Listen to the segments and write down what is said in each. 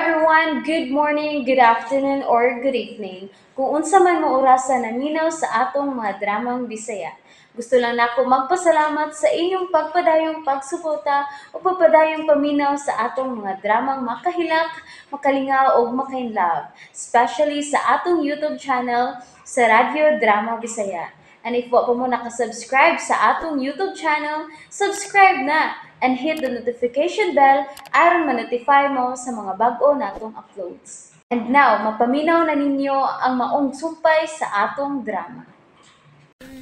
Everyone! Good morning, good afternoon, or good evening. Kung unsa man mo orasa naminaw sa atong mga dramang Bisaya. Gusto lang nako magpasalamat sa inyong pagpadayong pagsuporta o pagpadayong paminaw sa atong mga dramang makahilak, makalingaw ug makainlove, especially sa atong YouTube channel sa Radyo Drama Bisaya. And if wa pa mo nakasubscribe sa atong YouTube channel, subscribe na and hit the notification bell aron ma-notify mo sa mga bag-o natong uploads. And now, mapaminaw na ninyo ang maong sumpay sa atong drama.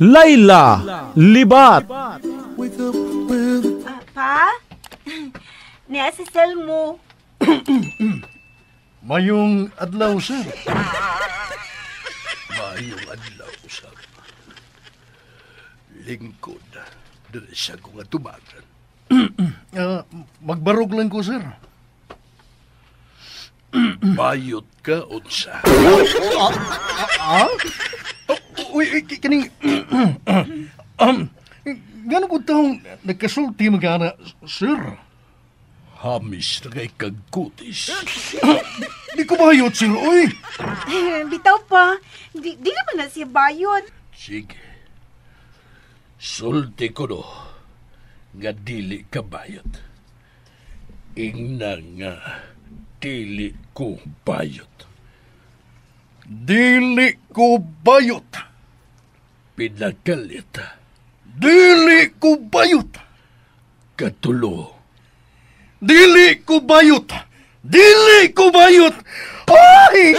Laila Libat. Ah, pa? Niya si Selmo. Mayong adlaw, sir. Maayong adlaw sa lingkod diri sa kong atubagan. Ah, magbarog lang ko, sir. Bayot ka unsa. Ah? Oh, uy, uy, kaning ngano po taong nagkasulti magana, sir? Hamis na kay kagkutis. Di ko bayot, sir, uy. Bitaw pa. Di naman na siya bayot. Sige. Sulti ko no, nga dili ka bayot. Ingna nga dili ko bayot. Dili ko bayot. Pinakalit. Dili ko bayot. Katulo. Dili ko bayot. Dili ko bayot. Ay!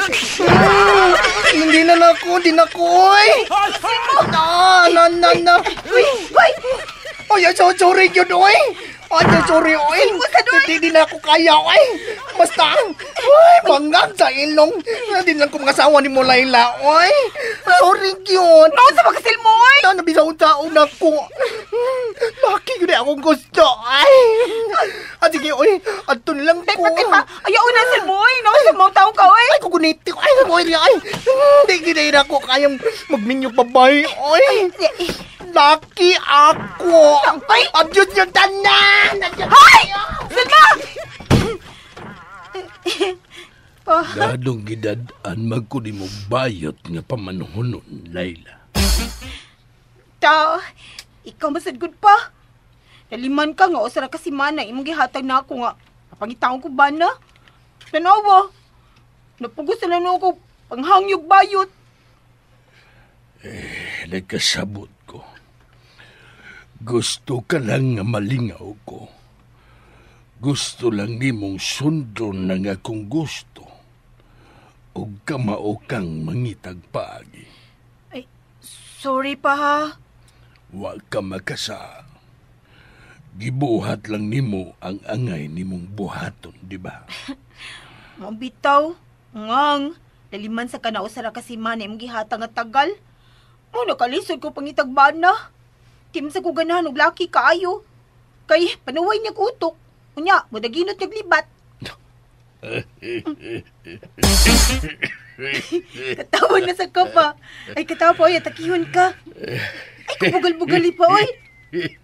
Hindi na nako, di na ko, oy. Na, na, na, na. Uy, uy! Ay, so, sorry yun, oy. Ay, so, sorry, oy. Hindi, di na ako kaya, oy. Basta, oy, bangag sa ilong. Hindi lang ko mga asawa ni mo, Laila, oy. Sorry yun. Noon sa mga Selmo, oy! Na, nabisaw taon ako. Bakit yun akong gusto, ay. Ah, sige, oy. Ato na lang ko. Tay pa, ayaw na Selmo, oy! Noon sa mga tao ka, oy! Ay, kukuniti ko. Ay, oy, ay. Hindi, hindi na ako kayang magminyo babay, oy. Laki ako. Ay! Abiyot yung tanan! Hoy! Selma! Oh, Ganong gidad-an magkuni mo bayot nga pamanuhonon, Laila. Ta, ikaw masad good pa. Naliman ka nga, usara ka si Mana, imong gihatag na ako nga. Kapangitaon ko ba na? Tanawa, napugos na lang ako panghangyog bayot. Eh, nagkasabot ko. Gusto ka lang nga malingaw ko. Gusto lang nimong sundon ng akong gusto. O kamao kang mangitag paagi. Ay, sorry pa ha. Wa ka makasa. Gibuhat lang nimo ang angay nimong buhaton, di ba? Mabitaw, ngang, naliman sa kana usara ka si Mana, imong gihatag nga tagal. Mo nakalisod ko pangitag bana. Tim sa ko ganahan og laki kaayo. Kay panuway niya utok. Unya, mudaginot niya libat. Katawa na sa kapa. Ay, katawa pa, oy, atakihon ka. Ay, kubugal-bugali pa, oy.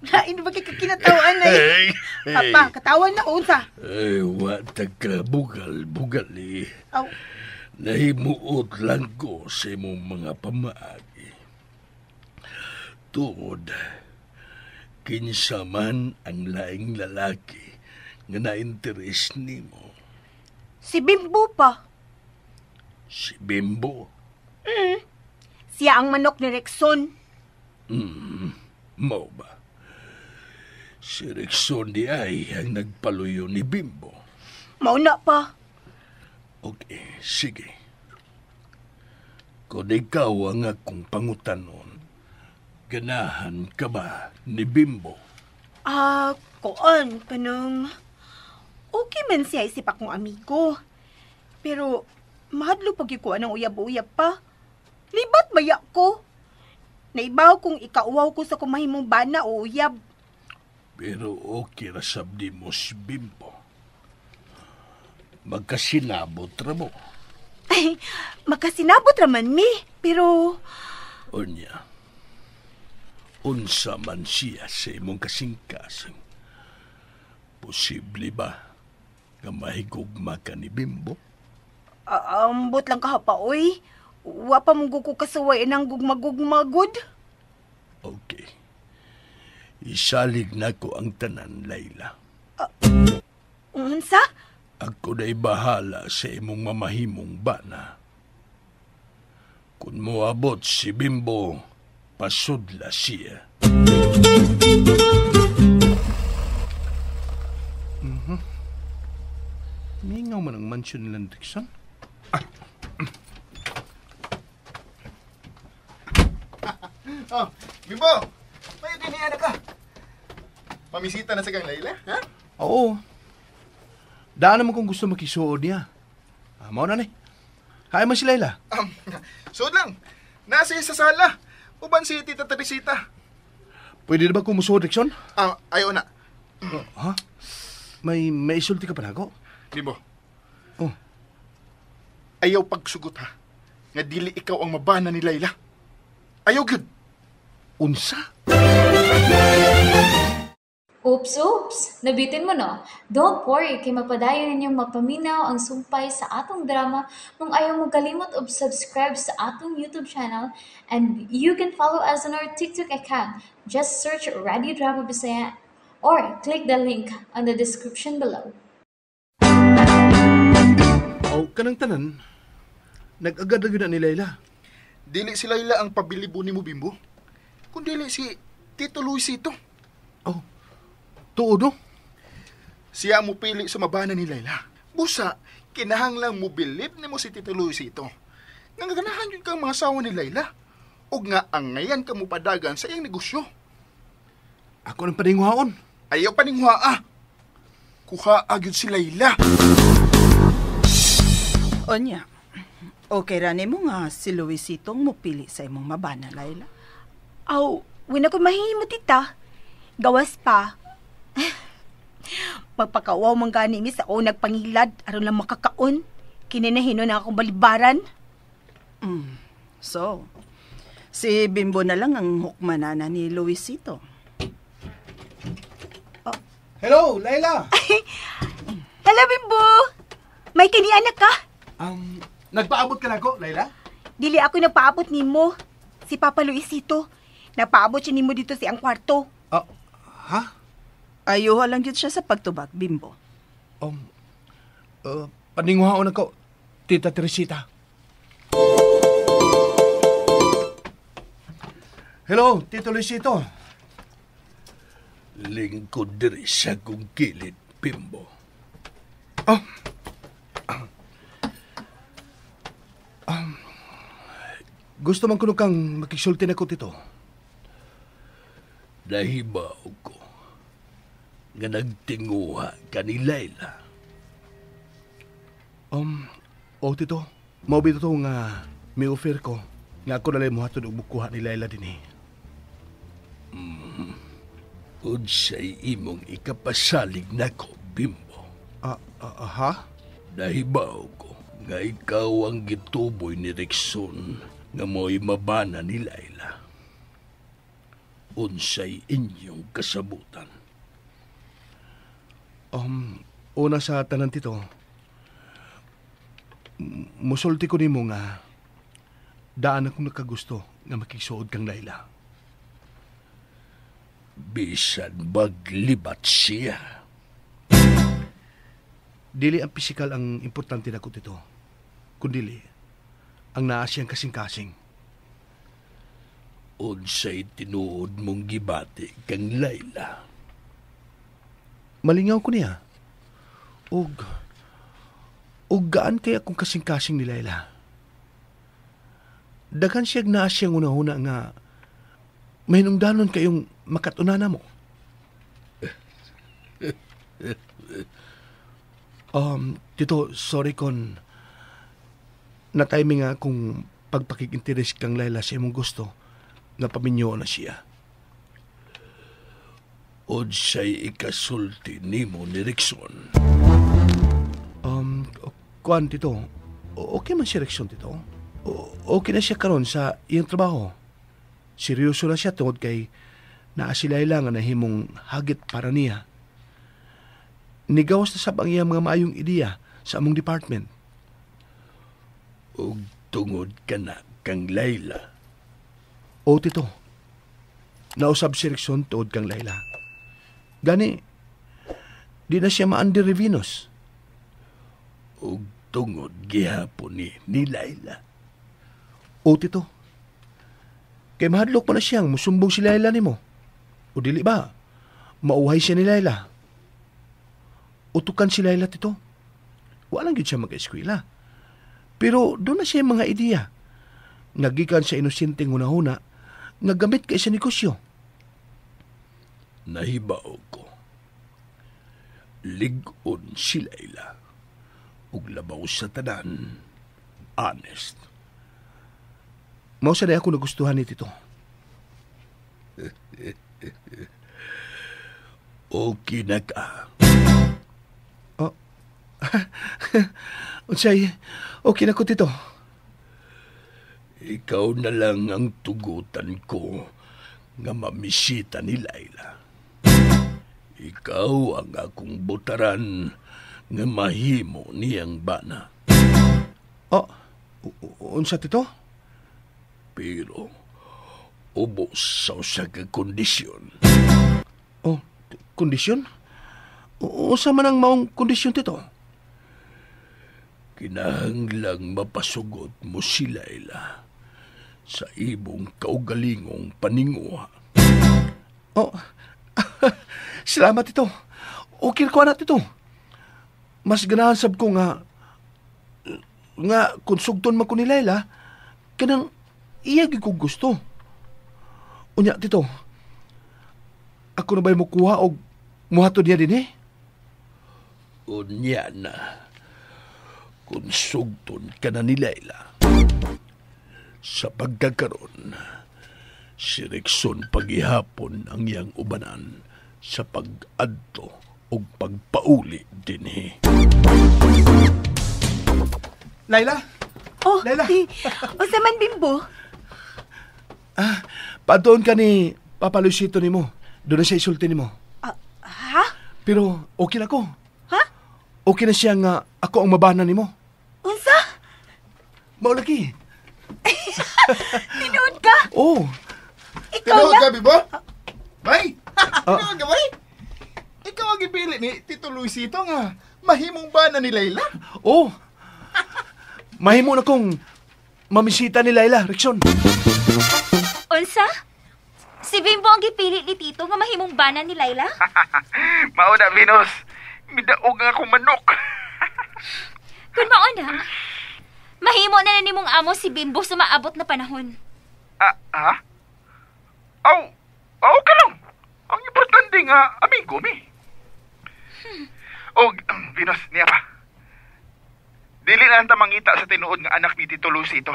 Lain ba kay kakinatawan ay? Papa, katawa na, unsa. Ay, wa ta ka bugal-bugal eh. Aw, Nahimuot lang ko sa imong mga pamaagi. Tungod, kinsa man ang laing lalaki nga na-interes nimo, si Bimbo pa. si Bimbo. Siya ang manok ni Rexon. Mao ba? Si Rexon di ay ang nagpaluyo ni Bimbo. Mauna pa. Okay, sige. Kung ikaw ang akong pangutanon, ganahan ka ba ni Bimbo? Ah, koon, kanang... Okay man siya isip akong amigo. Pero, mahadlo pag ikuan ng uyab-uyab pa. Libat baya ko. Naibaw kung ikauwaw ko sa kumahimong bana o uyab. Pero okay ra sab nimo si Bimbo. Magkasinabot ra mo. Ay, makasinabot raman mi. Pero, Unya, unsa man siya sa imong kasing-kasing. Posible ba Nga mahigugma ka ni Bimbo? Ambot lang kahapa, oy. Wa pa mong ko kasuway ng gugmagugmagod. Okay. Isalig na ko ang tanan, Layla. Unsa? Ako na'y bahala sa imong mamahimong bana. Kung moabot si Bimbo, pasudla siya. Mingaw man ang mansyon nila ni Dixon. Oh, Bimbo! May kiniya na ka. Pamisita na sa kang Layla, ha? Oo. Daan naman kung gusto makisuod niya. Mao na ni. Kaya man si Layla. Suod lang. Nasa sa sala. Uban si Tita Teresita. Pwede na ba kung musuod, Dixon? Ayaw na. Ha? May isulti ka pa nako? Bimbo. Oh. Ayaw pagsugot, ha? Nga dili ikaw ang mabana ni Layla. Ayaw gyud. Unsa? Oops, oops! Nabitin mo, no? Don't worry, kay mapadayon ninyong mapaminaw ang sumpay sa atong drama kung ayaw mo kalimot og subscribe sa atong YouTube channel, and you can follow us on our TikTok account. Just search Radio Drama Bisaya or click the link on the description below. Oh, kanang tanan, nag-agad na yun na ni Layla. Dili si Layla ang pabilibo ni mo, Bimbo. Kung dili si Tito Luisito. Oh, tuod, no? Siya mo pili sa mabana ni Layla. Busa, kinahanglang mo bilib ni mo si Tito Luisito. Nga ganahan yun kang mga asawa ni Layla. O nga angayan ka mo padagan sa iyang negosyo. Ako ng paningwaon. Ayaw paningwa, ah. Kuha agad si Layla. Onya, okay ra nimo nga si Luisito ang mupili sa imong mabana, Layla. Aw, wala ko mahimo, tita. Gawas pa. Magpakawaw man gani mi sa o nagpangilad aron lang makakaon. Kininahinon na akong balibaran. So, si Bimbo na lang ang hukmanana ni Luisito. Oh. Hello, Layla! Hello, Bimbo! May kanianak ka? Nagpaabot ka na ko, Layla? Dili ako nagpaabot nimo. Si Papa Luisito. Nagpaabot siya nimo dito sa iyang kwarto. Ha? Ayuha lang yun siya sa pagtubag, Bimbo. Paningwaon ako, Tita Teresita. Hello, Tito Luisito. Lingkod diri sa kong kilid, Bimbo. Oh. Gusto man kuno kang makisulti na ko, Tito. Nahibaw ko nga nagtinguha ka ni Layla. Oh, Tito, mao bitaw to nga may offer ko nga ako nalay mohatod og mukuha ni Layla dinhi. Unsay imong ikapasalig nako, Bimbo? Ha? Nahibaw ko nga ikaw ang gituboy ni Rickson nga mo'y mabana ni Layla. Unsay inyong kasabutan? Una sa tanan, Tito, musulti ko nimo nga daan akong nakagusto nga makigsuod kang Layla. Bisan maglibat siya. Dili ang pisikal ang importante nako, Tito. Kundili ang naa siyang kasing-kasing. Unsay tinuod mong gibati kang Layla? Malingaw ko niya. Og gaan kay akong kasing-kasing ni Layla. Daghan siyag naa siyang una-una nga mahinungdanon kayong makatunana mo. Tito, sorry kon na-timing nga kung pagpakig-interes kang Layla sa imong gusto nga paminyo na siya. Unsay ikasulti nimo ni Rickson? Kuan, Tito, okay man si Rickson, Tito. Okay na siya karon sa iyang trabaho. Seryoso na siya tungod kay naa si Layla nga nahimong hagit para niya. Nigawas na sab ang iyang mga maayong ideya sa among department. Ug tungod ka na kang Layla. O, Tito. Nausab si Rickson tuod kang Layla. Gani, di na siya maandir ni Venus. Ug tungod gihapon ni Layla. O, Tito. Kay mahadlok pa na siyang musumbong si Layla nimo. O dili ba? Mauhay siya ni Layla. Utukan si Layla, Tito. Wala gyud siya mag-eskwela. Pero doon na siya mga ideya. Nagikan sa inosenteng hunahuna, nga gamit kay sa negosyo. Nahibaw ko. Lig-on si Layla. Ug labaw sa tanan, honest. Mao sa ako nagustuhan ni Tito. Okay na ka. Oh. Unsay, okay na ko, Tito. Ikaw na lang ang tugutan ko nga mamisita ni Layla. Ikaw ang akong butaran nga mahimo niyang bana. Oh, unsa, Tito? Pero ubos sa usa ka kondisyon. Oh, kondisyon? Unsa man ang maong kondisyon, Tito? Kinahanglang mapasugot mo si Layla sa imong kaugalingong paninguha. Oh, salamat, Tito. Okay ko na, Tito. Mas ganahan sab ko nga kung sugton man ko ni Layla, kanang iya gyud kong gusto. Unya, Tito, ako na ba'y mukuha og muhatod niya din eh? Unya na, kung sugton ka na ni Layla. Sa pagkakaroon, si Rickson paghihapon ang iyang ubanan sa pag-adto o pagpauli dinhi. Layla? Oh, Layla. Unsa man, Bimbo? Ah, padoon ka ni Papa Luisito nimo. Doon na siya isulti nimo. Ha? Pero okay na ko. Ha? Okay na siya nga ako ang mabana nimo. Unsa? Mao lagi. Tinuod ka? Oh. Ikaw Tinuod na? ka, Bimbo? Bay! Tinuod ka, bay? Ikaw ang gipili ni Tito Luisito nga mahimong bana ni Layla? Oh. Mahimo na kong mamisita ni Layla, Rickson. Unsa? Si Bimbo ang gipili ni Tito nga mahimong bana ni Layla? Mao na, Venus. Midaog nga akong manok. Kun mao na, mahimo na nimong amo si Bimbo sa maabot na panahon. Ah, ha? Aw, okay lang. Ang importante nga, amigo mi. Oh, Venus, niya pa. Dili na ang mangita sa tinuod nga anak ni Tito Luisito.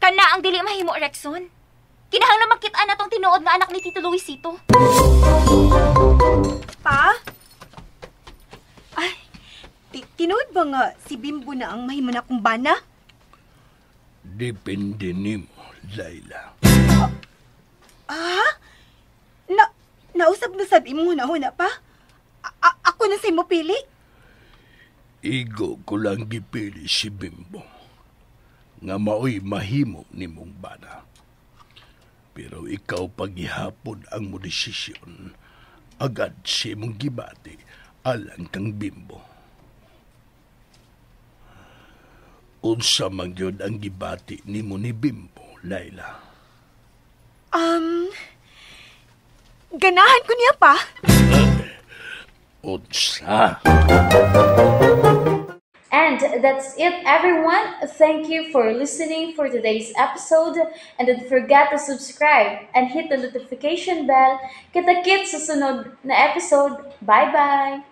Kana ang dili mahimo, Rexon. Kinahanglan makita na tong tinuod nga anak ni Tito Luisito. Pa? Ay, tinuod ba nga si Bimbo na ang mahimo na akong bana? Depende nimo, Layla. Ah? Nausab na sab imong hunahuna pa? Ako na sa imo pili? Igo ko lang gipili si Bimbo nga maoy mahimo nimong bana. Pero ikaw paghihapon ang mo desisyon, agad si imong gibati alang kang Bimbo. Unsa man gyud ang gibati nimo ni Bimbo, Layla? Ganahan ko niya pa. Unsa? And that's it, everyone. Thank you for listening for today's episode. And don't forget to subscribe and hit the notification bell. Kita-kits sa sunod na episode. Bye-bye!